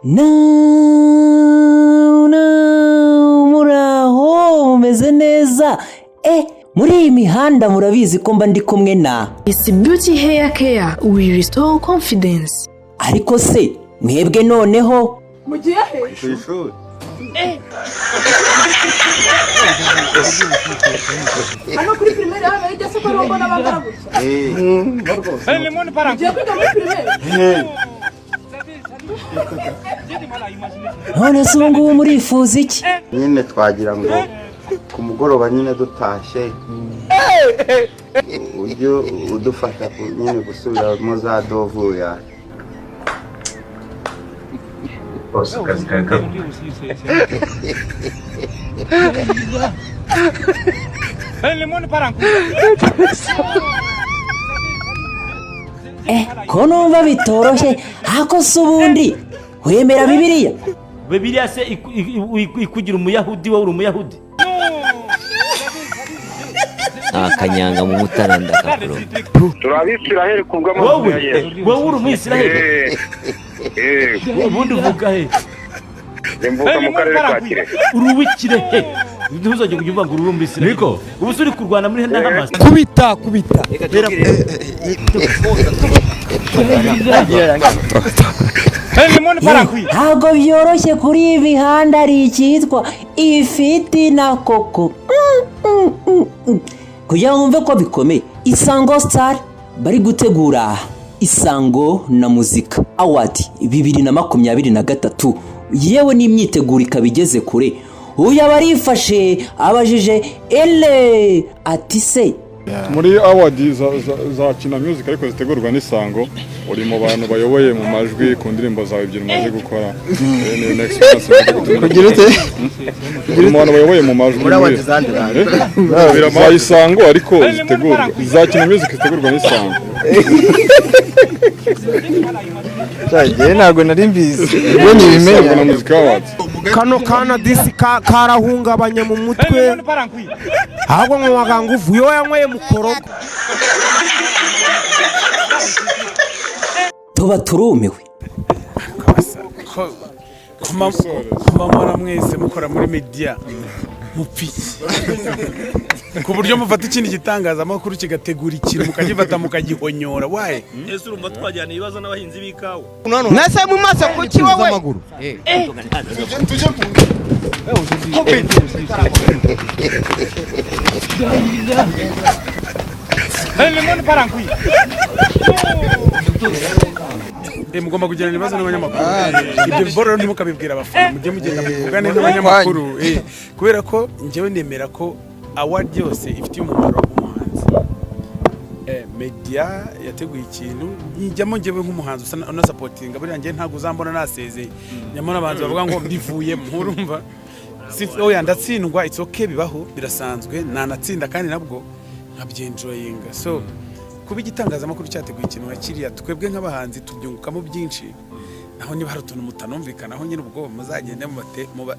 No, no, muraho, mumeze neza? Muri iyi mihanda murabizi ko mba ndi kumwe na It's Beauty Hair Care. We restore confidence. Ariko se mwebwe noneho? Mugiye he? Ku ishuri. Hano kuri primaire hano hirya se, ko ariho mbona bangana gutya? Mugiye kwiga muri primaire? None se ubu ngubu murifuza iki? Nyine twagira ngo ku mugoroba nyine dutashye ujye udufasha nyine gusubiramo za dovu ya Bose akazi kawe kaguma. Ko numva bitoroshye, ako se ubundi wemera Bibiliya? Bibiliya se ikugira umuyahudi? Wowe uri umuyahudi? Nta kanyanga mu Mutara ndakakuro. Turi Abisiraheli ku bw'amazina Wowe ya Yesu. Wowe uri umwisiraheli? Eh. Ubundi uvuka he? Mvuka mu karere ka Kirehe. Uri uw'ikirehe, ntuzajye kujya uvuga ngo uri umwisiraheli. Ubu se uri kurwana muri na Hamas? Kubita kubita. Ntabwo byoroshye kuri iyi mihanda, hari icyitwa ifiti na koko. Kugira ngo wumve ko bikomeye, Isango Star bari gutegura Isango na Muzika Award 2023, yewe n'imyiteguro ikaba igeze kure. Uyu aba arifashe, abajije ele ati se Muri award za Kina Music ariko zitegurwa n'Isango, uri mu bantu bayoboye mu majwi ku ndirimbo zawe ebyiri umaze gukora. Ni experience umaze gutumira. Kugira ute? Uri mu bantu bayoboye mu majwi Muri award zandi? Za Isango ariko zitegurwa, za Kina Music zitegurwa n'Isango. Njyewe ntabwo nari mbizi, ubwo Isango ntibimenya. na Muzika Awards. Kano kana disi karahungabanye mu mutwe, ahubwo nkanywaga nguvu iyo yanyweye mukorogo. Tuba turumiwe. Kumamara mwese mukora muri media mupiki ku buryo mufata ikindi gitangazamakuru kigategura ikintu mukagifata mukagihonyora waye. Ese urumva twajyana ibibazo n'abahinzi b'ikawa? Nase mu maso kuki wowe? Mugomba kugirana ibibazo n'abanyamakuru. Ibyo boro ntimukabibwira abafana, mujye mugenda muvugane n'abanyamakuru. Kubera ko njyewe nemera ko award yose ifitiye umumaro umuhanzi. Media yateguye ikintu njyamo njyewe nk'umuhanzi usa unasapotinga, buriya njyewe ntabwo uzambona nasezeye. Nyamara abahanzi bavuga ngo mbivuyemo, urumva oya ndatsindwa, it's okay, bibaho, birasanzwe, nanatsinda kandi nabwo nkabyenjoyinga. So kuba igitangazamakuru cyateguye ikintu nka kiriya, twebwe nk'abahanzi tubyungukamo byinshi. Naho niba hari utuntu mutanumvikanaho nyine, ubwo muzagende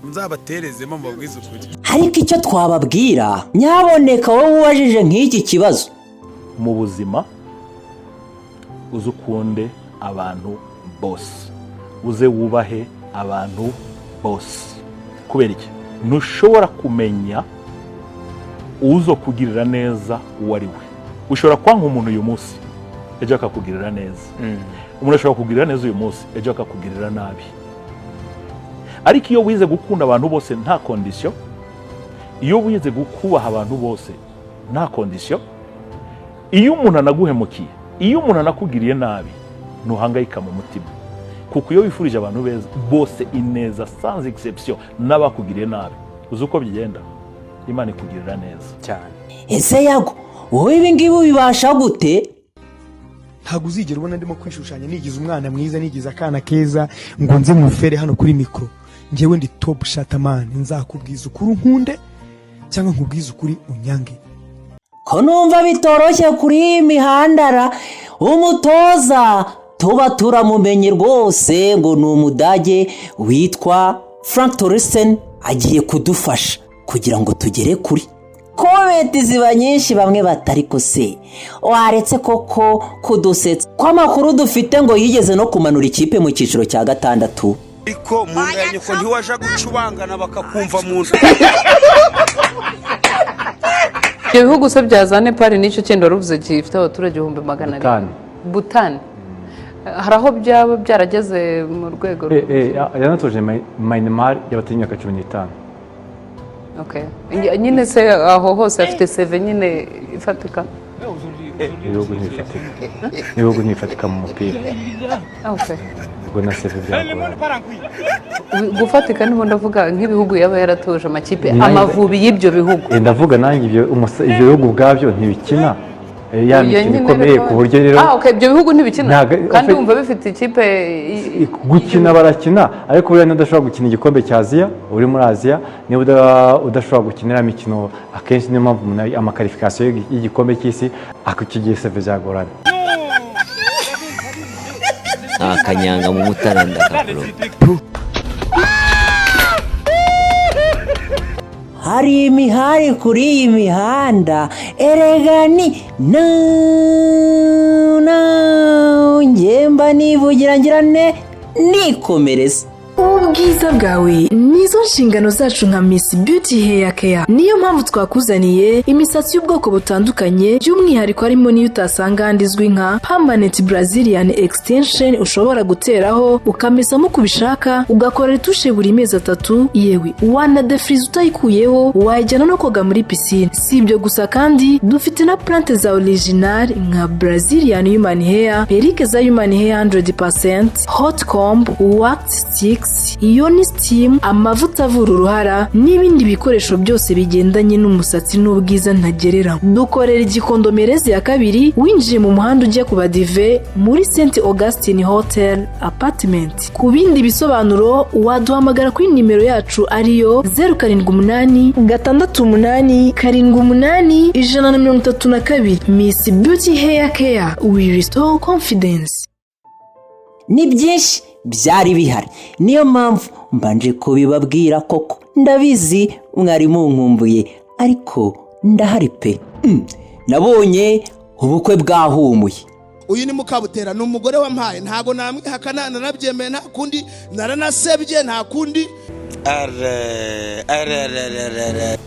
muzabaterezemo mubabwize ukuri. Ariko icyo twababwira, nyaboneka wowe ubajije nk'iki kibazo: Mu buzima uze ukunde abantu bose, uze wubahe abantu bose. Kubera iki? Ntushobora kumenya uzo kugirira neza uwo ari we. Ushobora kwanga umuntu uyu munsi, ejo akakugirira neza. Umuntu ashobora kukugirira neza uyu munsi, ejo akakugirira nabi. Ariko iyo wize gukunda abantu bose nta condition, iyo wize kubaha abantu bose nta condition, iyo umuntu anaguhemukiye, iyo umuntu anakugiriye nabi, ntuhangayika mu mutima, kuko iyo wifurije abantu beza bose ineza sans exception n'abakugiriye nabi, uzi uko bigenda, Imana ikugirira neza cyane. Ese Yago, wowe ibi ngibi ubibasha gute? Ntabwo uzigera ubona ndimo kwishushanya nigize umwana mwiza, nigize akana keza, ngo nze mufere hano kuri mikoro. Njyewe ndi top shatamani, nzakubwiza ukuri nkunde cyangwa nkubwize ukuri unyange. Ko numva bitoroshye kuri iyi mihandara, umutoza tuba turamumenye rwose, ngo ni umudage witwa Frank Torsten, agiye kudufasha kugira ngo tugere kuri comment ziba nyinshi. Bamwe batari ko se waretse koko kudusetsa, ko amakuru dufite ngo yigeze no kumanura ikipe mu cyiciro cya gatandatu. Ariko mu nda ya nyoko ntiwaja gucubangana bakakumva mu nda. Ibyo bihugu se bya za Nepal n'icyo kindi wari uvuze gifite abaturage 200,000? Butani. Hari aho byaba byarageze mu rwego Yanatoje Myanmar y'abatari imyaka 15. Okay. Nyine se aho hose afite CV nyine ifatika? Ibihugu ntibifatika, ibihugu ntibifatika mu mupira. Ubwo na CV byagorana. Gufatika nibo ndavuga nk'ibihugu yaba yaratoje amakipe Amavubi y'ibyo bihugu. Ndavuga nanjye ibyo bihugu ubwabyo ntibikina ya Iyo mikino nyine ikomeye ku buryo rero Ah, okay, ibyo bihugu ntibikina kandi wumva bifite ikipe gukina barakina, ariko buriya niba udashobora gukina igikombe cya Aziya uri muri Aziya, niba udashobora gukina iriya mikino akenshi, niyo mpamvu umuntu ama qualification y'igikombe cy'isi ako icyo gihe CV byagorana. Nta kanyanga mu Mutara ndakakuroga. Hari imihari kuri iyi mihanda erega ni na na ngemba nivugira ngira ne nikomereza. Ubwiza bwawe nizo nshingano zacu nka Miss Beauty Hair Care. Niyo mpamvu twakuzaniye imisatsi y'ubwoko butandukanye, by'umwihariko harimo n'iyo utasanga ahandi izwi nka permanent Brazilian extension, ushobora guteraho ukamesamo uko ubishaka, ugakora retouche buri mezi 3, yewe wanadefiriza utayikuyeho, wajyana no koga muri pisine. Si ibyo gusa kandi, dufite na plante za original nka Brazilian human hair, perike za human hair 100%, hot comb, wax sticks, yoni steam, amavuta avura uruhara n'ibindi bikoresho byose bigendanye n'umusatsi n'ubwiza ntagereranywa. Dukorera Igikondo Merezi ya kabiri, winjiye mu muhanda ujya ku Badive muri St Augustine Hotel Apartment. Ku bindi bisobanuro waduhamagara kuri nimero yacu ariyo 0786878132. Miss Beauty Hair Care, we restore confidence. Ni byinshi byari bihari, niyo mpamvu mbanje kubibabwira koko. Ndabizi mwari munkumbuye, ariko ndahari pe. Nabonye ubukwe bwahumuye. Uyu ni Mukabutera, ni umugore wampaye, ntabwo namwihakana, narabyemeye, nta kundi, naranasebye, nta kundi.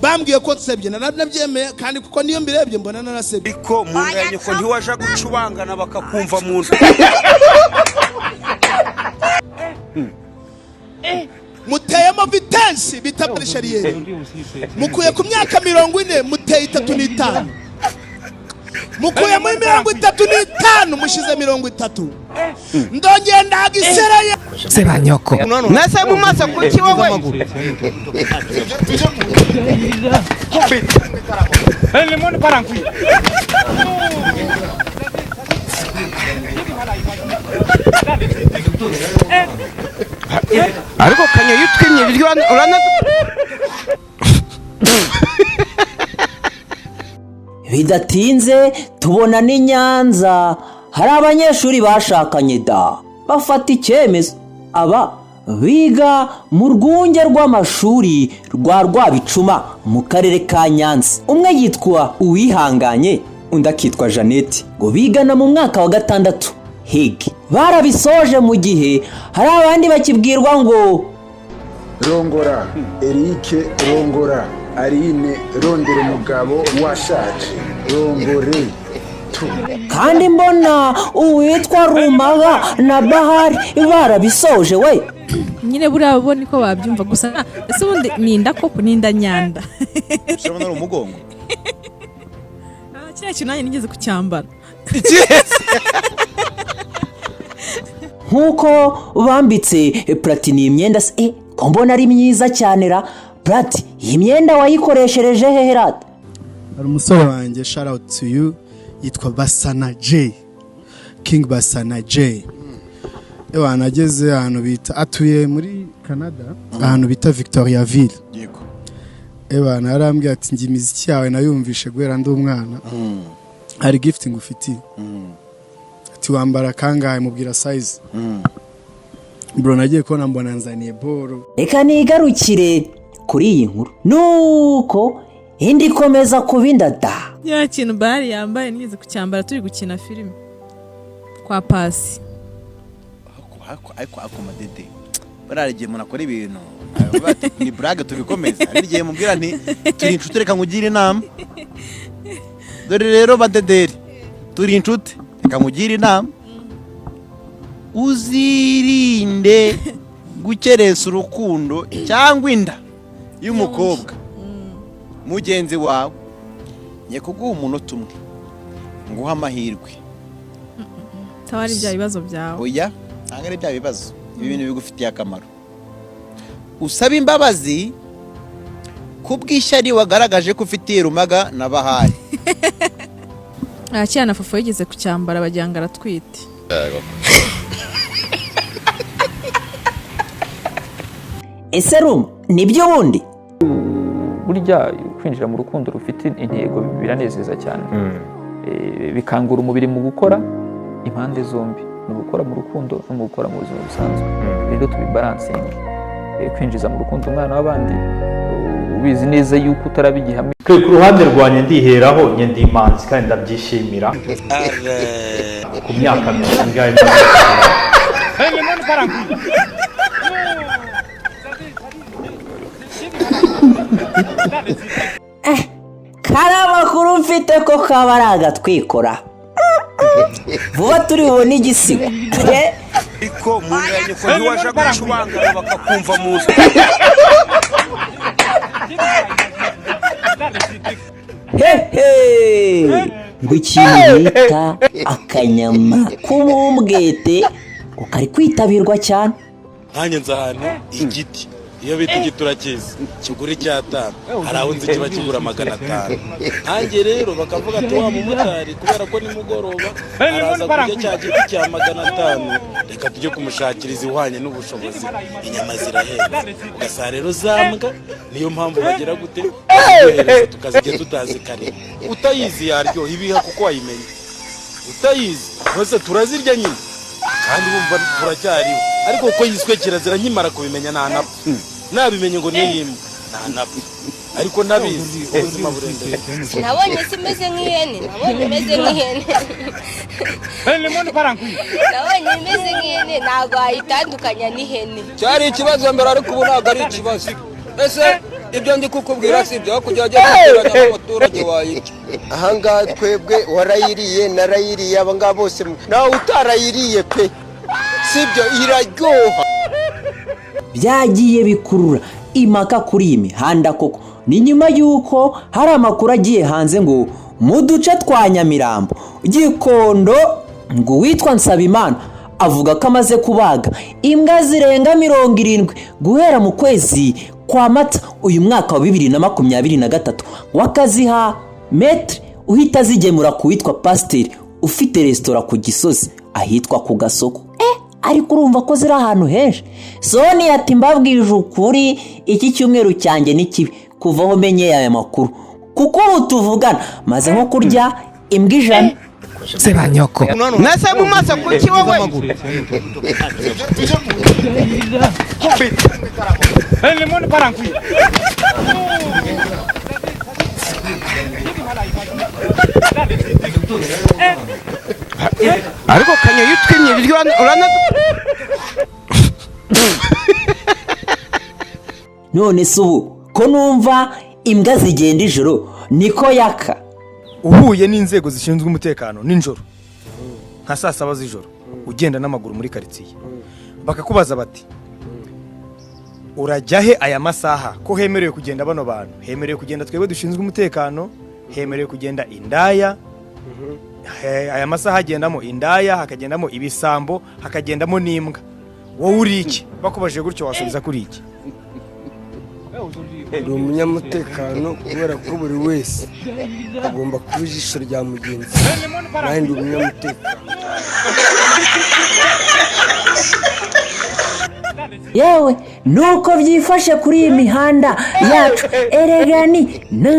Bambwiye ko nsebye, naranabyemeye kandi kuko niyo mbirebye mbona narasebye. Ariko mu nda ya nyoko ntiwaja gucubangana bakakumva mu nda. Muteyemo vitesse bita parishariyeri, mukuye ku myaka 40 muteye 35, mukuye muri 35 mushize 30, ndongeye ndagisereye. Sebanyoko nase mu maso kuki wowe? Ariko kanyo yutwimye ibiryo urana. Bidatinze tubona n'i Nyanza hari abanyeshuri bashakanye da bafata icyemezo. Aba biga mu rwunge rw'amashuri rwa Rwabicuma mu karere ka Nyanza. Umwe yitwa Uwihanganye, undi akitwa Jeannette, ngo bigana mu mwaka wa gatandatu higi barabisoje, mu gihe hari abandi bakibwirwa ngo Rongora Eric, rongora Aline, rondera umugabo washaje, rongore tu. Kandi mbona uwitwa Rumaga na Bahari barabisoje we. Nyine buriya bo niko babyumva gusa. Ese ubundi ninda koko ninda nyanda? Urabona ari umugongo. Kiriya kintu nanjye nigeze kucyambara. Nk'uko bambitse Platini iyi myenda se, ko mbona ari myiza cyane ra Plati, iyi myenda wayikoreshereje hehe rata? Hari umusore wanjye, shout out to you, yitwa Basana J, King Basana J. Ewa nageze ahantu bita, atuye muri Canada, ahantu bita Victoriaville. Ewa narambwiye ati njye imiziki yawe nayumvishe guhera ndi umwana, hari gift ngufitiye. Ati wambara kangahe? Mubwira size. Bro, nagiye kubona mbona nzaniye boro. Reka nigarukire kuri iyi nkuru nuko indi ikomeza kuba indada. Ya kintu Bahari yambaye nigeze kucyambara turi gukina filime kwa Pasi. Ariko ako madede Buriya igihe umuntu akora ibintu aravuga ati, ni burage tubikomeze. Hari igihe mubwira nti turi inshuti, reka nkugire inama. Dore rero badederi, turi inshuti, reka nkugire inama: uzirinde gukerensa urukundo cyangwa inda y'umukobwa mugenzi wawe. Ngiye kuguha umunota umwe, nguha amahirwe. Taba ari bya bibazo byawe. Oya, ntabwo ari bya bibazo. Ibi bintu bigufitiye akamaro. Usaba imbabazi ku bw'ishyari wagaragaje ko ufitiye Rumaga na Bahari. Kera na Fofo yigeze kucyambara bagira ngo aratwite. Ese Ruma, nibyo wundi? Burya kwinjira mu rukundo rufite intego biranezeza cyane. Bikangura umubiri mu gukora impande zombi, mu gukora mu rukundo no mu gukora mu buzima busanzwe. Rero tubibaransinge. Kwinjiza mu rukundo umwana w'abandi ubizi neza yuko utaraba igihamya. Ku ruhande rwanjye ndiheraho, njye ndi imanzi kandi ndabyishimira ku myaka 50. Kari amakuru mfite ko kaba ari agatwikora, vuba turi bubone igisigo. Ariko mu nda ya nyoko ntiwaja gucubangana bakakumva mu nzu. Hehe, ngo ikintu bita akanyama k'umumbwete ngo kari kwitabirwa cyane. Nkanjye nzi ahantu igiti iyo bita igiti urakizi, kigura 500, hari aho nzi kiba kigura 500. Nkanjye rero bakavuga ati wa mumotari kubera ko nimugoroba araza kurya cya giti cya 500, reka tujye kumushakiriza ihwanye n'ubushobozi, inyama zirahenze. Ugasanga rero za mbwa niyo mpamvu bagira gute, baziguhereza tukazirya tutazi kare. Utayizi yaryoha ibiha kuko wayimenye, utayizi hose turazirya nyine kandi wumva turacyariho. Ariko kuko yiswe kirazira, nkimara kubimenya ntanapfa. Nabimenye ngo niyo yimbwa ntanapfa, ariko nabizi ubuzima burendera. Nabonye isi imeze nk'ihene, nabonye imeze nk'ihene, nabonye imeze nk'ihene, ntabwo wayitandukanya n'ihene. Cyari ikibazo mbere, ariko ubu ntabwo ari ikibazo. Ese ibyo ndi kukubwira si ibyo kugira ujye guturanya n'umuturage wayirya? Ahangaha twebwe warayiriye, narayiriye, aba ngaba bose, nawe utarayiriye pe, sibyo, iraryoha. Byagiye bikurura impaka kuri iyi mihanda koko. Ni nyuma y'uko hari amakuru agiye hanze ngo mu duce twa Nyamirambo, Gikondo, ngo uwitwa Nsabimana avuga ko amaze kubaga imbwa zirenga 70 guhera mu kwezi kwa Mata uyu mwaka wa 2023, wakaziha metere uhita azigemura ku witwa pasiteri ufite resitora ku Gisozi ahitwa ku Gasoko. Ariko urumva ko ziri ahantu henshi. Soni ati mbabwije ukuri, iki cyumweru cyanjye ni kibi kuva aho menyeye aya makuru, kuko ubu tuvugana maze nko kurya imbwa 100. Sebanyoko nase mu maso kuki wowe? Ariko kanyo iyo utwimye ibiryo urana. None se ubu ko numva imbwa zigenda ijoro niko yaka? Uhuye n'inzego zishinzwe umutekano nijoro nka saa 7 z'ijoro, ugenda n'amaguru muri karitsiye, bakakubaza bati urajya he aya masaha, ko hemerewe kugenda bano bantu, hemerewe kugenda twebwe dushinzwe umutekano, hemerewe kugenda indaya, aya masaha hagendamo indaya, hakagendamo ibisambo, hakagendamo n'imbwa, wowe uri iki? Bakubajije gutyo wasubiza kuri iki? Ndi umunyamutekano kubera ko buri wese agomba kuba ijisho rya mugenzi we, nanjye ndi umunyamutekano. Yewe, nuko byifashe kuri iyi mihanda yacu. Erega ni na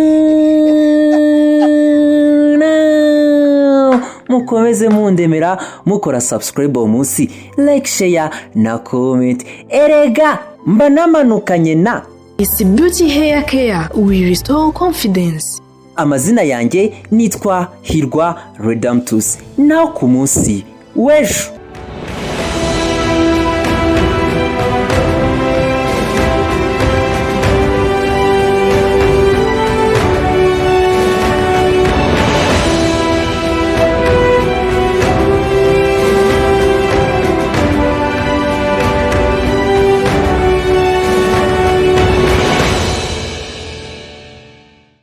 na mukomeze mundemera mukora subscribe uwo munsi, like, share na comment. Erega mba namanukanye na It's Beauty Hair Care, we restore confidence. Amazina yanjye nitwa Hirwa Redamtus, naho ku munsi w'ejo.